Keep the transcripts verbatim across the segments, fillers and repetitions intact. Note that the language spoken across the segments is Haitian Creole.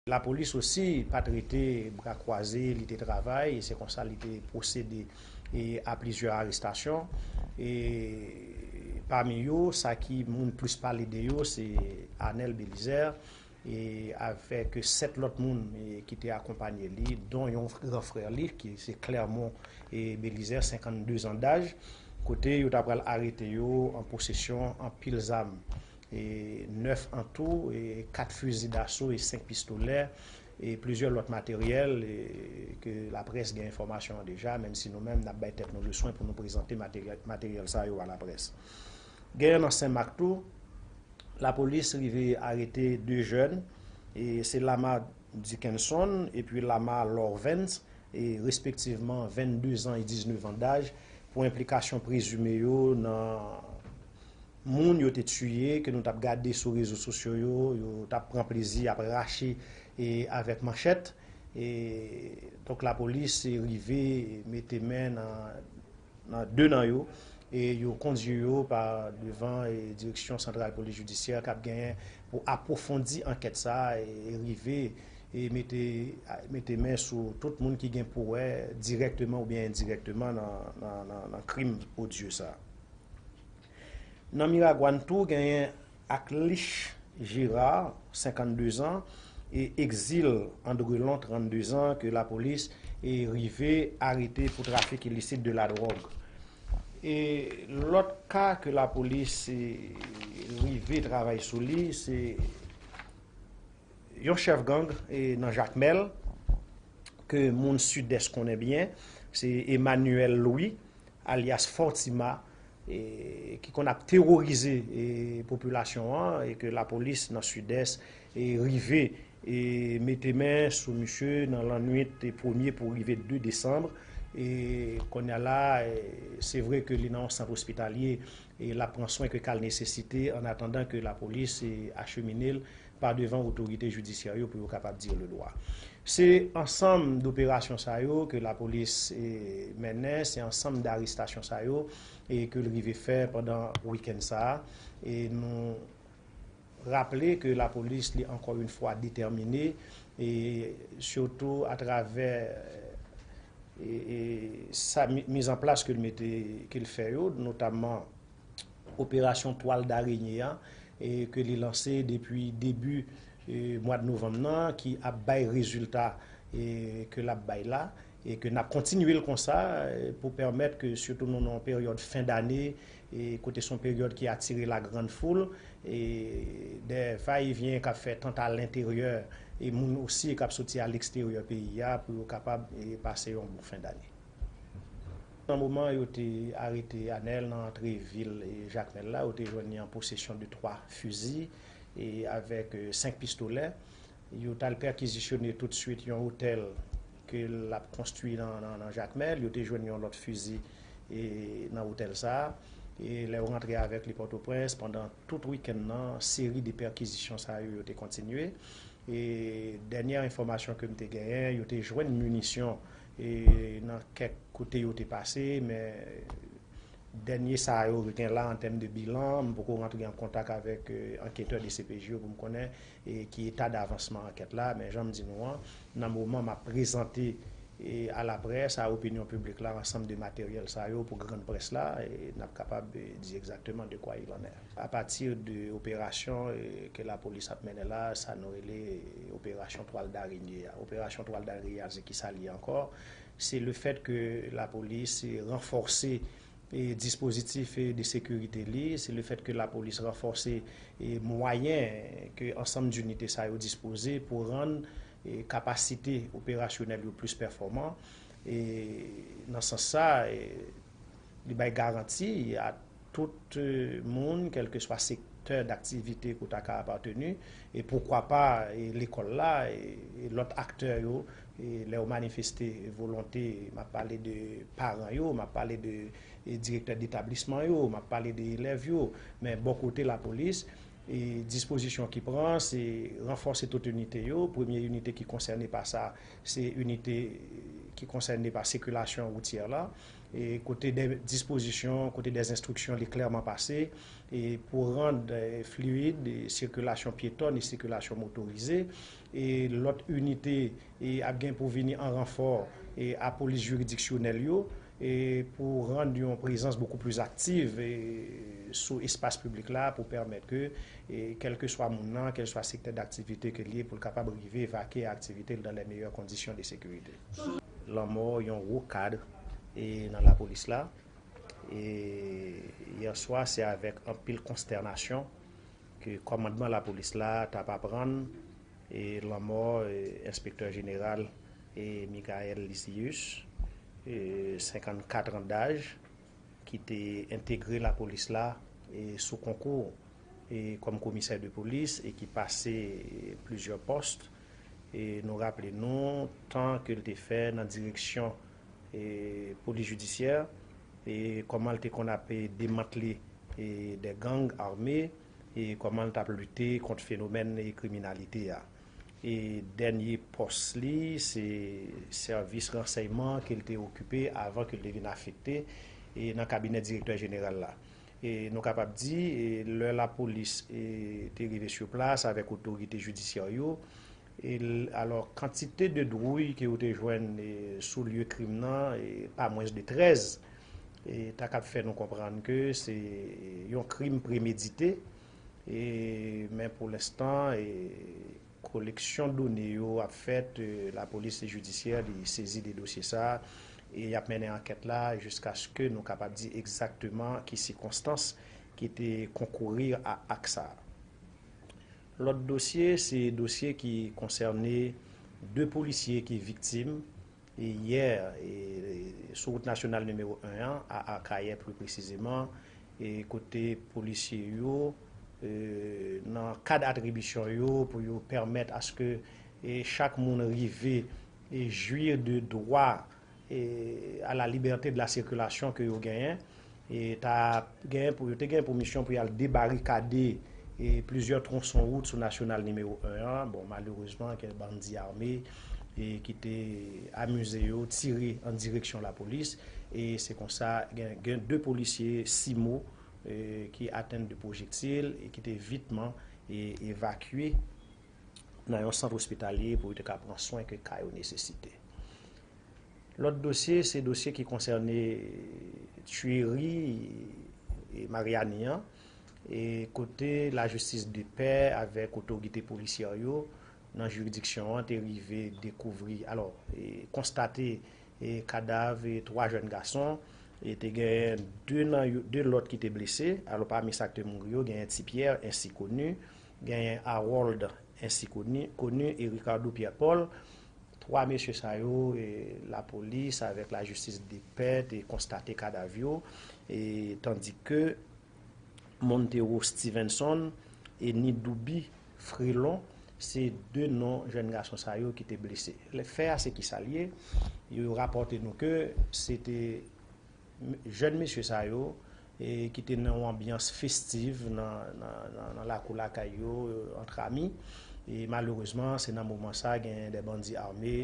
Lapolis osi pa t rete bra kwaze, li te travay, e se konsa li te pwosede e a plizyè arestasyon. E pami yo, sa ki moun plis pale de yo, se Anel Belizaire, e avèk sèt lòt moun e ki te akonpanye li, don yon gran frè li, ki se Clermont e Belizaire, senkannde zan daj, kote yo ta pral arete yo an posesyon anpil zam, e nèf an tou, e kat fizi daso e senk pistolè, e plizyè lòt materyèl, e ke laprès gen enfòmasyon an deja, menm si nou menm n ap bay tèt nou leswen pou nou prezante materyèl, materyèl sa yo a laprès. Genyen nan Senmak tou, lapolis rive arete de jèn, e se Lamar Dickenson epi Lamar Lorvens, e respektivman vennde zan e diznèf an daj, pou enplikasyon prezime yo nan moun yo te tiye, ke nou t ap gade sou rezo sosyo yo, yo t ap pran plezi ap rache e avèk manchèt. E donk, lapolis rive mete men nan nan de nan yo, e yo kondui yo pa devan e Direksyon Santral Polis Jidisyè k ap genyen pou apwofondi ankèt sa a e rive e mete, mete men sou tout moun ki gen pou wè dirèkteman oubyen endirèkteman nan, nan, nan, nan krim odye sa a. Nan Miragwàn tou, genyen Aklich Gérard, senkannde zan, e Exil Andrelon, trannde zan, ke lapolis e rive arete pou trafik ilisit de la dwòg. E lòt ka ke lapolis e rive travay sou li, se yon chèf gang e nan Jakmèl, ke moun Sidès konnen byen, se Emmanuel Louis, alyas Fortima, e ki konn ap teworize e popilasyon an, e ke lapolis nan Sidès e rive e mete men sou misye nan lannwit e premye pou rive de desanm. E kounye a la, e se vre ke li nan yon sant ospitalye e l ap pran swen ke ka l nesesite, an atandan ke lapolis e achemine l pa devan otorite jidisyè yo pou yo kapab dire le droit. Se ansanm doperasyon sa yo ke lapolis e mennen, se ansanm darestasyon sa yo e ke l rive fè pandan wikenn sa a. E nou raple ke lapolis, li, ankò yon fwa, detèmine, e sitou atravè e, e sa mi- mizanplas ke l mete, ke l fè yo, notamman operasyon twal darenye a, e ke li lanse depi debi e mwa de novanm nan, ki ap bay rezilta e ke l ap bay la, e ke n ap kontinye l konsa e pou pèmèt ke, sitou nou nan yon peryòd fen dane, e kote se yon peryòd ki atire la grande foule, e de va e vyen k ap fèt ant alenteryè e moun osi k ap soti aleksteryè peyi a pou yo kapab e pase yon bon fen dane. Nan moman yo te arete Anel nan antre vil e Jakmèl la, yo te jwenn li an posesyon de twa fizi e avèk e senk pistolè. Yo t al pèkizisyone toutswit yon otèl ke l ap konstwi nan, nan, nan Jakmèl. Yo te jwenn yon lòt fizi e nan otèl sa a. E lè yo rantre avèk li Pòtoprens, pandan tout wikenn nan, seri de pèkizisyon sa yo, yo te kontinye. E dènyè enfòmasyon ke m te genyen, yo te jwenn minisyon e nan kèk kote yo te pase, men dènye sa yo gen la an tèm de bilan, m poko rantre an kontak avèk e anketè D C P J yo pou m konnen e ki eta davansman ankèt la, men jan m di nou an, nan moman m ap prezante e a laprès, a opinyon piblik la, ansanm de materyèl sa yo pou grann près la, e n ap kapab e di egzakteman de quoi il en est. A pati de operasyon e ke lapolis ap mennen la, sa nou rele e operasyon twal darenye a. Operasyon twal darenye a, se kisa li ye ankò? Se le fèt ke lapolis e ranfòse e dispozitif e de sekirite li, se le fèt ke lapolis ranfòse e mwayen ke ansanm dinite sa yo dispoze pou rann e kapasite operasyonèl yo plis pèfòman. E nan sans sa, e li bay garanti a tout e moun, kèlkeswa sektè daktivite ke w ta ka apateni, e poukwa pa e lekòl la, e e lòt aktè yo, e lè yo manifeste volonte, m ap pale de paran yo, m ap pale de e direktè detablisman yo, m ap pale de elèv yo, men bò kote lapolis, e dispozisyon ki pran, se ranfòse tout inite yo. Premye inite ki konsène pa sa, se inite ki konsène pa sikilasyon woutyè la. E kote de dispozisyon, kote de enstriksyon, li klèman pase, e pou rann e fluid e sikilasyon pyetòn e sikilasyon motorize. E lòt inite e ap gen pou vini an ranfò e a polis jiridiksyonèl yo e pou rann yon prezans bokou pli aktiv e sou espas piblik la pou pèmèt ke e kèlkeswa moun nan, kèlkeswa sektè daktivite ke l ye, pou l kapab rive vake aktivite l dans les meilleures conditions de sécurité. Lanmò yon wo kad e nan lapolis la. E yè swa, se avèk anpil konstènasyon ke kòmandman lapolis la t ap aprann e lanmò e enspektè jeneral e Michael Lysius, e senkannkat an daj, ki te entegre lapolis la e sou konkou e kòm komisè de polis e ki pase e plizyè pòs. E nou raple nou tan ke l te fè nan direksyon e polis jidisyè e kòman l te konn ap e demantle e de gang ame e kòman l t ap lite kont fenomèn e kriminalite a. E dènye pòs li se sèvis ransèyman ke l te okipe avan ke l te vin afekte e nan kabinè direktè jeneral la. E nou kapab di e lè lapolis e te rive sou plas avèk otorite jidisyè yo, e l- alò kantite de dwouy ke yo te jwenn e sou lye krim nan e pa mwens de trèz. E ta kab fè nou konprann ke se yon krim premedite. E men pou lenstan e koleksyon done yo ap fèt, e lapolis jidisyè li sezi de dosye sa a e y ap mennen ankèt la jiskaske nou kapab di egzakteman ki sikonstans ki te konkouri a ak sa a. Lòt dosye se dosye ki konsène de polisye ki viktim e yè e sou wout nasyonal nimewo en an a Akayè pli presizeman e kote polisye yo e nan kad atribisyon yo pou yo pèmèt aske e chak moun rive e jwi de dwa e a la libète de la sikilasyon ke yo genyen e ta genyen pou yo te genyen pou misyon pou y al debarikade e plizyè twonson wout sou nasyonal nimewo en an. Bon, malerezman gen bandi ame e ki te amize yo tire an direksyon lapolis e se konsa gen gen de polisye simo e ki atenn de pwojektil e ki te vitman e evakye nan yon sant ospitalye pou yo te ka pran swen ke ka yo nesesite. Lòt dosye se dosye ki konsène tiyeri e Maryani an e kote lajistis de pè avèk otorite polisyè yo nan jiridiksyon an te rive dekouvri alò e konstate e kadav e twa jèn gason e te genyen de nan yo de lòt ki te blese. Alò pami sa k te mouri yo genyen Ti Pyè ensi koni, genyen Harold ensi koni koni e Ricardo Pierre Paul. Twa mesye sa yo e lapolis avèk lajistis de pè te konstate kadav yo e tandike Montero Stevenson e Nidoubi Frelon se de non jèn gason sa yo ki te blese. Fè a se kisa l ye? Yo rapòte nou ke se te jèn mesye sa yo e ki te nan yon anbyans festiv nan nan nan nan lakou lakay yo antre ami. E malerezman se nan moman sa genyen de bandi ame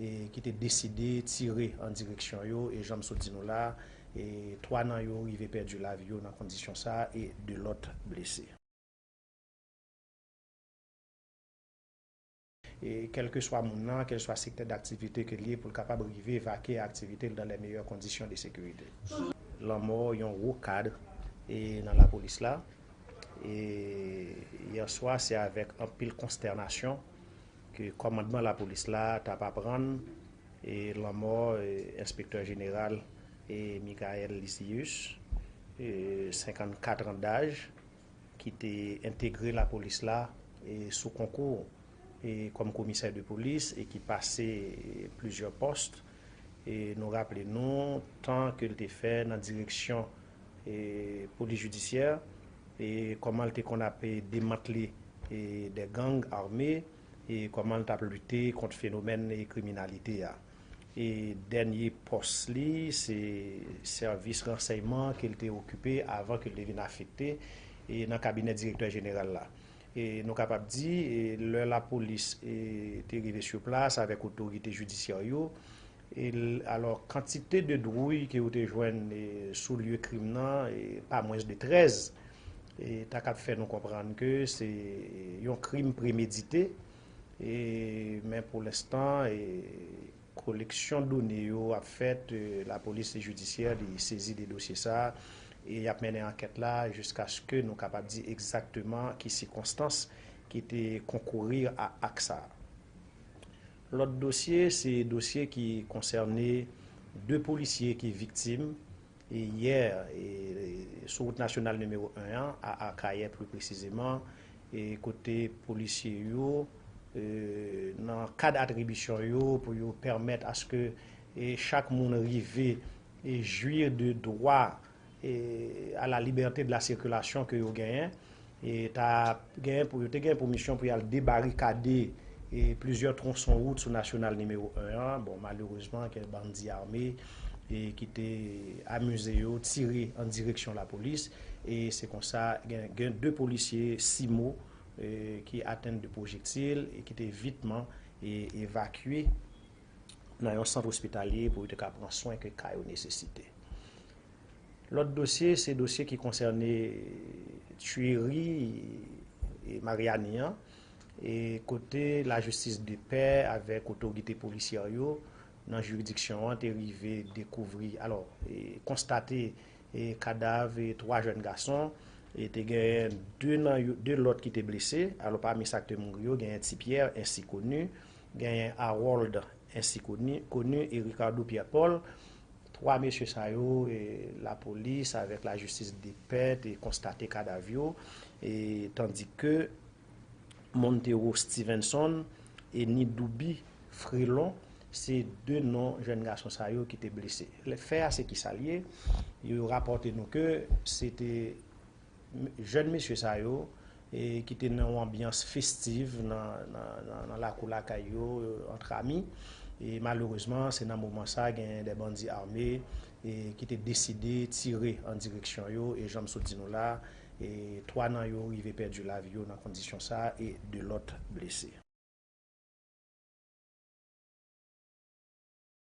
e ki te deside tire an direksyon yo e jan m sot di nou la e twa nan yo rive pèdi lavi yo nan kondisyon sa e de lòt blese. E kèlkeswa moun nan, kèlkeswa sektè daktivite ke l ye pou l kapab rive vake aktivite l dans les meilleures conditions de sécurité. Lanmò yon wo kad e nan lapolis la. E yè swa se avèk anpil konstènasyon ke kòmandman lapolis la t ap aprann e lanmò e enspektè jeneral e Michael Lysius e senkannkat an daj ki te entegre lapolis la e sou konkou e kòm komisè de polis e ki pase plizyè pòs. E nou raple nou tan ke l te fè nan direksyon e polis jidisyè e kòman l te konn ap demantle e de gang ame e kòman l t ap lite kont fenomèn e kriminalite a. E dènye pòs li se sèvis ransèyman ke l te okipe avan ke l te vin afekte e nan kabinè direktè jeneral la. E nou kapab di e lè lapolis e te rive sou plas avèk otorite jidisyè yo e alò kantite de dwouy ke yo te jwenn e sou lye krim nan e pa mwens de trèz e ta kab fè nou konprann ke se yon krim premedite. E, men pou lenstan, e, koleksyon done yo ap fèt, e, lapolis jidisyè li sezi de dosye sa, e y ap mennen ankèt la jiskaske nou kapab di egzakteman ki sikonstans ki te konkouri a ak sa. Lòt dosye, se dosye ki konsène de polisye ki viktim, e, yè, e, sou wout nasyonal nimewo en an, a Akayè pli presizeman, e, kote polisye yo, e, nan kad atribisyon yo pou yo pèmèt aske, e, chak moun rive, e, jwi de dwa, e, à la liberté de la circulation ke yo genyen, e, ta genyen pou, yo te genyen pou misyon pou y al debarikade, e, plizyè twonson wout sou nasyonal nimewo en an. Bon, malerezman, gen bandi ame, e, ki te amize yo tire an direksyon lapolis, e se konsa gen, gen de polisye simo, e, ki atenn de pwojektil e ki te vitman, e, evakye nan yon sant ospitalye pou yo te ka pran swen ke ka yo nesesite. Lòt dosye, se dosye ki konsène tiyeri, e, Mariani an, e kote lajistis de pè avèk otorite polisyè yo nan jiridiksyon an te rive dekouvri, alò, e, konstate, e, kadav, e, twa jèn gason, e te genyen de nan yo, de lòt ki te blese. Alò, pami sa k te mouri yo, genyen Ti Pyè, ensi koni, genyen Harold, ensi koni, koni, e Ricardo Pierre Paul. Twa mesye sa yo, e, lapolis avèk lajistis de pè te konstate kadav yo, e, tandike Montero Stevenson e Nidoubi Frelon, se de non jèn gason sa yo ki te blese. Lè fè a se ki sa l ye, yo rapòte nou ke se te jèn mesye sa yo, e, ki te nan yon anbyans festiv nan, nan, nan, nan lakou lakay yo, e, ant ami. E malerezman, se nan moman sa, gen de bandi ame, e, ki te deside tire an direksyon yo, e jan m sot di nou la, e twa nan yo rive pèdi lavi yo nan kondisyon sa, e de lòt blese.